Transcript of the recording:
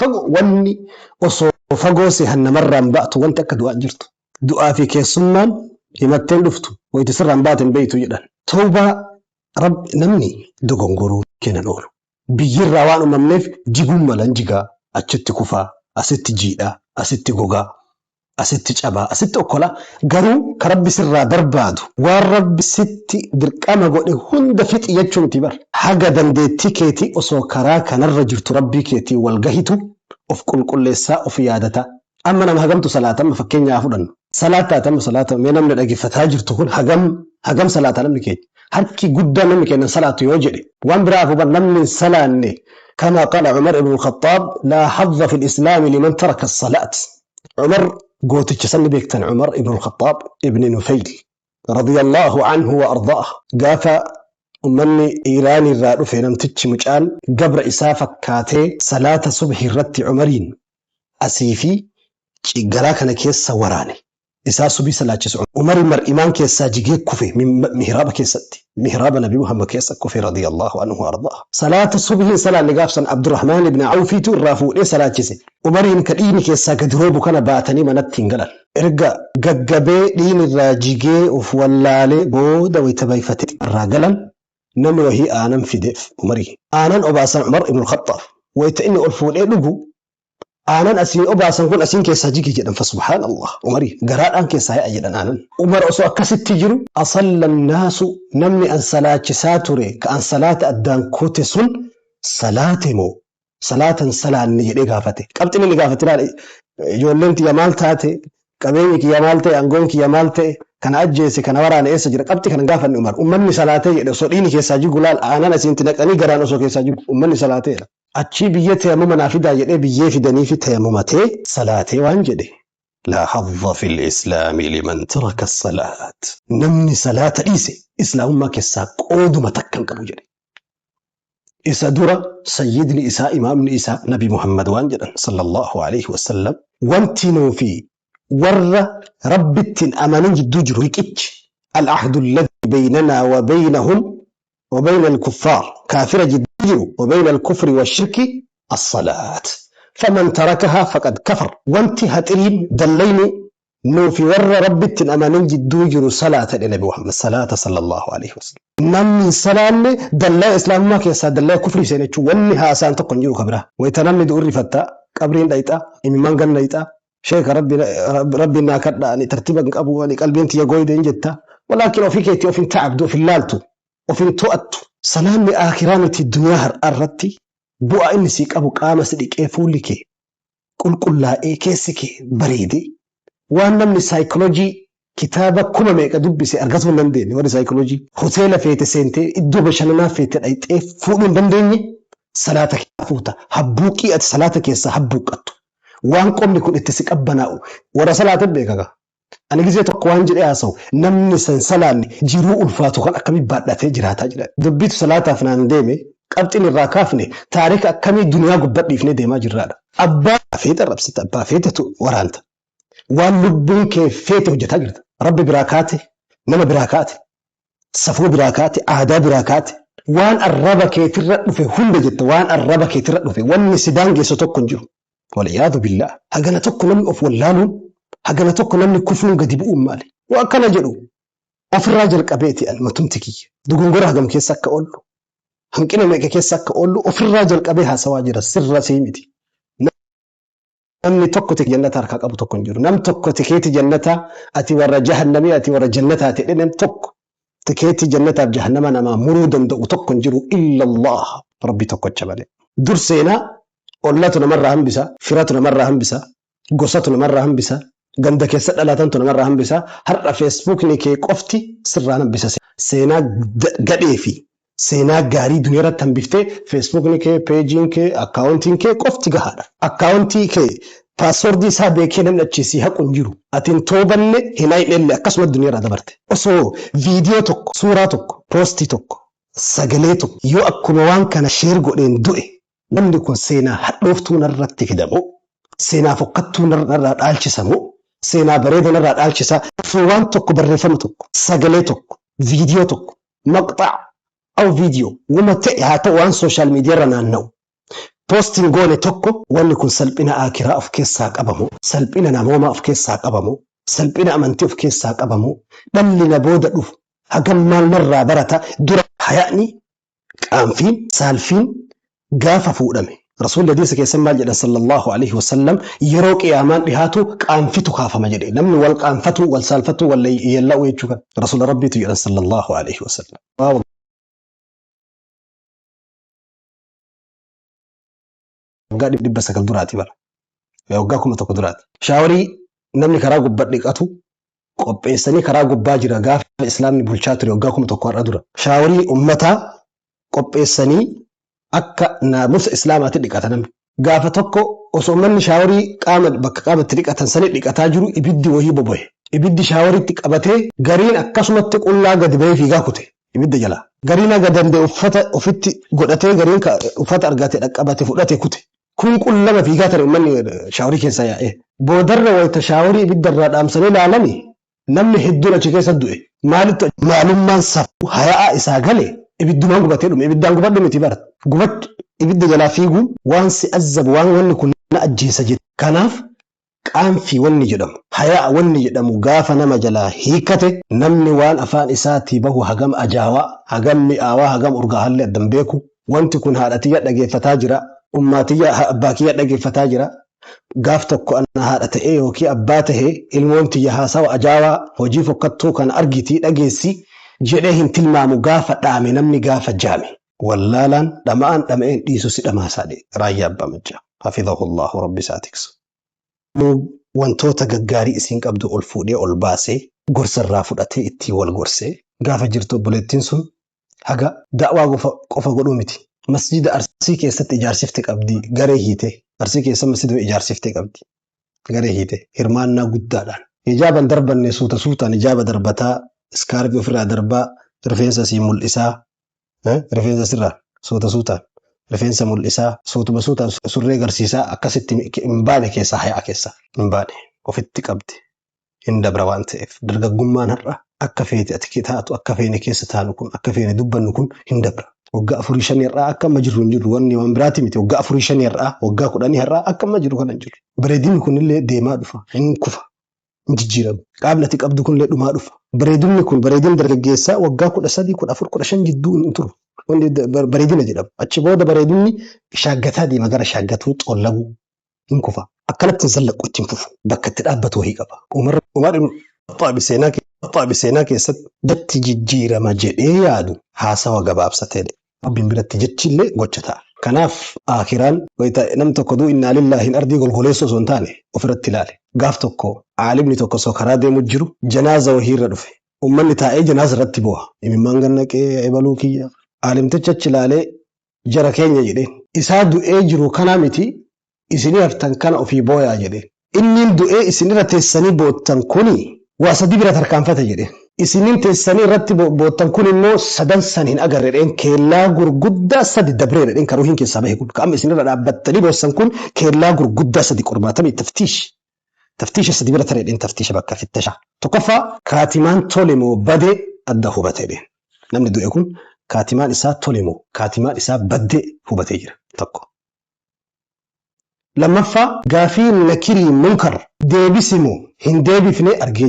Fagoo wanni osoo fagoo sehan namarraan ba'atu wanti akka du'aa hin jirtu. Du'aa fi keessummaan himattee hin dhuftu wayita sirraan baate hin beeytu jedhan. Tawbaa Rabb namni dogongoruu kenan oolu. Biyyirraa waan uumamneef jiguun mala hin jigaa, achitti kufaa, asitti jiidhaa, asitti gogaa. Asitti cabaa, asitti okkolaa, garuu ka Rabbi sirraa barbaadu, waan Rabbi sitti dirqama godhe hunda fixi jechuu miti bar. Haga dandeettii keetii osoo karaa kanarra jirtu Rabbii keetiin wal gahitu of qulqulleessaa, of yaadataa. Amma nama hagamtu salaata amma fakkeenya haa fudhannu. Salaattaa ati amma salaata mee namni dhageffataa jirtu kun hagam hagam salaata namni keenya. Harki guddaan namni keenya hin salaatu yoo jedhe waan biraa hafu bar namni hin salaanne kama qala Umar ibn al-Khattaab laa hadha fil islaami liman taraka as-salaat. Umar gooticha san ni beektan Umar ibn al-Khattaab ibn Nufayl radiyallahu anhu wa ardaah gaafa ummanni Iiraan irraa dhufe namtichi mucaan gabra isaa fakkaatee salaata subhi irratti Umariin asii fi garaa kana keessa waraane. Isaa subii salaachisu Umari mar'imaan keessaa jigee kufe mihraaba keessatti mihraaba Nabi Muhammad keessa kufe radiyallahu anhu wa ardaah. Salaata subhii hin salaanne gaaf san Abdurrahmaan ibn Awfiitu irraa fuudhee salaachise. Umariin ka dhiigni keessaa gadi roobu kana baatanii manatti hin galan. Erga gaggabee dhiigni irraa jigee of wallaalee booda wayta bayfatee irraa galan namni wahii aanan fideef Umarii. Aanan obaasan Umar ibn Khaxxaab. Wayta inni ol fuudhee dhugu Aanan asiin obaasan kun asiin keessaa jige jedhan fa subhaan Allah Umari garaadhaan keessaa ya'a jedhan aanan. Umar osoo akkasitti jiru asalla naasu namni an salaachisaa ture ka an salaata addaan kute sun salaate moo salaata hin salaanne jedhee gaafate. Qabxiin inni gaafate ilaali ijoolleen tiyya maal taate qabeenyi kiyya maal ta'e aangoon kiyya maal ta'e kana ajjeese kana waraane eessa jira qabxii kana hin gaafanne Umar ummanni salaatee jedhe osoo dhiigni keessaa jigu laal aanan asiin itti naqanii garaan osoo keessaa jigu ummanni salaateera. Achii biyyee tayamuma naa fidaa jedhee biyyee fidaniifi tayamumatee salaatee waan jedhe laa hadha fil islaami liman taraka salaat namni salaata dhiise islaamummaa keessaa qooduma takka hin qabu jedhe. Isa dura sayyidni isaa imaamni isaa nabi Muhammad waan jedhan sallallahu alaihi wasallam wanti nuu fi warra rabbitti hin amanin jidduu jiru riqichi al-ahdu alladhi baynanaa wa baynahum وبين الكفار كافر جدير وبين الكفر والشرك الصلاة فمن تركها فقد كفر وانت هترين دلين نوفي ور ربي أمانين جدو جرو صلاة النبي محمد صلاة صلى الله عليه وسلم namni salaanne dallaa islaamummaa keessaa dallaa kufrii seene jechuun wanni haasaan tokko hin jiru kabira. Wayita namni du'u rifatta qabriin dhayxa imimmaan ganna dhayxa sheeka rabbi rabbiin naa kadha ani tartiiba hin qabu ani qalbiin tiyya gooyde hin jetta walaakin ofii keetii of hin ta'abdu of hin laaltu of hin to'attu. Salaanni aakhiraa miti duniyaa har'aa irratti bu'aa inni sii qabu qaama si dhiqee fuulli kee qulqullaa'ee keessi kee bareedee waan namni saayikoloojii kitaaba kuma meeqa dubbise argatuu hin dandeenye warri saayikoloojii hoteela feete seentee iddoo bashannanaa feete dhayxee fuudhuu hin dandeenye salaata keessaa fuuta habbuuqii ati salaata keessaa habbuuqqattu waan qomni kun itti si qabbanaa'u warra salaata beeka gaa. Ani gizee tokko waan jedhee haasa'u namni san salaanne jiruu ulfaatu kan akkamii baadhatee jiraataa jira. Dubbiitu salaataaf naan deeme qabxiin irraa kaafne taarika akkamii duniyaa gubbaa dhiifnee deemaa jirraadha. Abbaa feete arrabsita abbaa feetetu waraanta. Waan lubbuun kee feete hojjetaa jirta. Rabbi biraa kaate nama biraa kaate safuu biraa kaate aadaa biraa kaate waan arraba keetirra dhufe hunda jetta waan arraba keetirra dhufe wanni si daangeessu tokko hin jiru. Wal'iyaadu billaah. Hagana tokko namni of wallaaluun, hagana tokko namni kufuun gadi bu'uun maali? Yoo akkana jedhu ofirraa jalqabeeti ani matumti kiyya. Dogongora hagam keessa akka oollu, hanqina meeqa keessa akka oollu ofirraa jalqabee haasawaa jira sirra sii miti. Namni tokko tikeetii jannataa harkaa qabu tokko hin jiru. Nam tokko tikeetii jannataa ati warra jahannamii ati warra jannataa ta'e nam tokko tikeetii jannataaf jahannama namaa muruu danda'u tokko hin jiru illa Allah rabbi tokkocha malee. Dur seenaa ollatu namarraa hambisa, firatu namarraa hambisa, gosatu namarraa hambisa, ganda keessa dhalatantu namarraa hambisa, har'a feesbuukni kee qofti sirraa hambisa. Seenaa gadhee fi seenaa gaarii duniyaa irratti hambiftee feesbuukni kee, peejiin kee, akkaawuntiin kee qofti gahaadha. Akkaawuntii kee paaswoordii isaa beekee namni achii sii haqu hin jiru. Ati hin toobanne hin hay'nelle akkasuma duniyaa irraa dabarte. Osoo viidiyoo tokko, suuraa tokko, poostii tokko, sagalee tokko yoo akkuma waan kana sheer godheen du'e Namni kun seenaa hadhooftuu narratti fida moo? Seenaa fokkattuu narraa dhaalchisa moo? Seenaa bareeda narraa dhaalchisa? Osoo waan tokko barreeffama tokko, sagalee tokko, viidiyoo tokko, maqxaa aw viidiyoo wama ta'e haa ta'u waan sooshaal miidiyaa irra naanna'u. Poostiin goone tokko wanni kun salphina aakiraa of keessaa qabamu, salphina namoomaa of keessaa qabamu, salphina amantii of keessaa qabamu, dhalli na booda dhufu hagam maal narraa barata dura haya'ni qaanfiin saalfiin gaafa fuudhame. Rasuulli hadiisa keessan maal jedhan sallallahu alaihi wasallam? Yeroo qiyaamaan dhihaatu qaanfitu kaafama jedhe. Namni wal qaanfatu, wal saalfatu, wal yeella'u jechuu kan Rasuula Rabbiitu jedhan sallallahu alaihi wasallam. Waggaa 900 duraati bara. Waggaa 1000 duraati. Shaaworii namni karaa gubbaa dhiqatu qopheessanii karaa gubbaa jira gaafa islaamni bulchaa ture waggaa 1000 har'a dura. Shaaworii ummataa qopheessanii akka naamusa islaamaatti dhiqata namni. Gaafa tokko osoo manni shaaworii qaama bakka qaamatti dhiqatan sanii dhiqataa jiru ibiddi wayii bobo'e. Ibiddi shaaworiitti qabatee gariin akkasumatti qullaa gadi bahee fiigaa kute ibidda jalaa. Gariin haga danda'e uffata ofitti godhatee, gariin uffata argate dhaqqabate fudhate kute. Kun qullama fiigaa ture uummanni shaaworii keessa yaa'ee. Boodarra wayita shaaworii ibidda irraa dhaamsanii ilaalani namni hedduun achi keessa du'e. Maalitti maalummaan safuu haya'a isaa gale ibiddumaan gubatee dhume. Ibiddaan gubadhu miti bara. Gubach ibidda jalaa fiiguun waan si azzabu, waan wanni kun na ajjeesa jedhe. Kanaaf qaanfii wanni jedhamu, haya'a wanni jedhamu gaafa nama jalaa hiikkate, namni waan afaan isaatii bahu hagam ajaawaa, hagam mi'aawaa, hagam urgaahaallee addan beeku. Wanti kun haadha tiyya dhageeffataa jira, ummaa tiyya, abbaa kiyya dhageeffataa jira. Gaaf tokko ana haadha ta'ee yookiin abbaa ta'ee ilmoon tiyya haasawa ajaawaa, hojii fokkattuu kana argitii dhageessi jedhee hin tilmaamu gaafa dhaame namni gaafa jaame. Wallaalaan dhama'aan dhama'een dhiisu si dhamaasaa dhe Raayyaa Abbaa Maccaa. Hafidhahullahu, Rabbi isaa tiksu. Wantoota gaggaarii isiin qabdu ol fuudhee ol baasee gorsa irraa fudhatee ittiin wal gorsee gaafa jirtu obboleettiin sun haga da'waa qofa godhuu miti. Masjida Arsii keessatti ijaarsifte qabdi garee hiite. Arsii keessa masjida ijaarsifte qabdi garee hiite hirmaannaa guddaadhaan. Hijaaban darbanne suuta suutaan hijaaba darbataa, iskaarfii ofirraa darbaa, rifeensa sii mul'isaa, rifeensa sirraa suuta suutaan rifeensa mul'isaa, suutuma suutaan surree garsiisaa, akkasitti hin baane keessaa, hayaa keessaa hin baane, ofitti qabdi. Hin dabra waan ta'eef dargaggummaan har'a akka feete ati taatu, akka feene keessa taanu kun, akka feene dubbannu kun hin dabra. Waggaa afurii shanii har'aa akka amma jirru hin jirru. Wanni waan biraati miti, waggaa afurii shanii har'aa, waggaa 10 har'aa akka amma jiru kana hin jiru. Bareedinni kunillee deemaa dhufa, hin kufa, hin jijjiiramu. Qaamni ati qabdu kunillee dhumaa dhufa. Bareedinni kun, bareedinni dargaggeessaa waggaa 13, 14, 15 jidduu hin turu. Wanni bareedina jedhamu. Achi booda bareedinni shaaggataa deema, gara shaaggatuu xollaguu hin kufa. Akkanatti hin zallaqu, ittiin fufu. Bakka itti dhaabbatu wayii qaba. Umar ibn Khaxxaabi seenaa keessatti jetti jijjiirama jedhee yaadu haasawa gabaabsatee Rabbiin biratti jechi illee gocha ta'a. Kanaaf akiraan wayita nam tokko duu innaa lillaahiin ardii golgoleessuu osoo hin taane ofirratti ilaale. Gaaf tokko aalimni tokko osoo karaa deemu jiru janaaza wahiirra dhufe. Uummanni taa'ee janaaza irratti boo'a. Imimmaan gannaqee ebaluu kiyya. Aalimtichi achi ilaalee jara keenya jedheen. Isaa du'ee jiru kana miti, isinii haftan kana ofii booyaa jedheen. Inniin du'ee isin irra teessanii boottan kuni waa sadi bira tarkaanfate jedheen. Isiniin teessanii irratti boottan kun immoo sadan san hin agarre jedheen, keellaa gurguddaa sadi dabree jedheen. Kan ruuhiin keessaa bahe kun, kan amma isin irra dhaabbattanii boossan kun, keellaa gurguddaa sadi qormaatamii taftiish. Taftiisha sadi bira tare jedheen, taftiisha bakka fittasha. Tokkoffaa, kaatimaan tole moo bade adda hubate jedheen. Namni du'e kun kaatimaan isaa tole moo kaatimaan isaa badde hubatee jira. Tokko. Lammaffaa, gaafii nakirii munkar deebisi moo hin deebifne argee jira.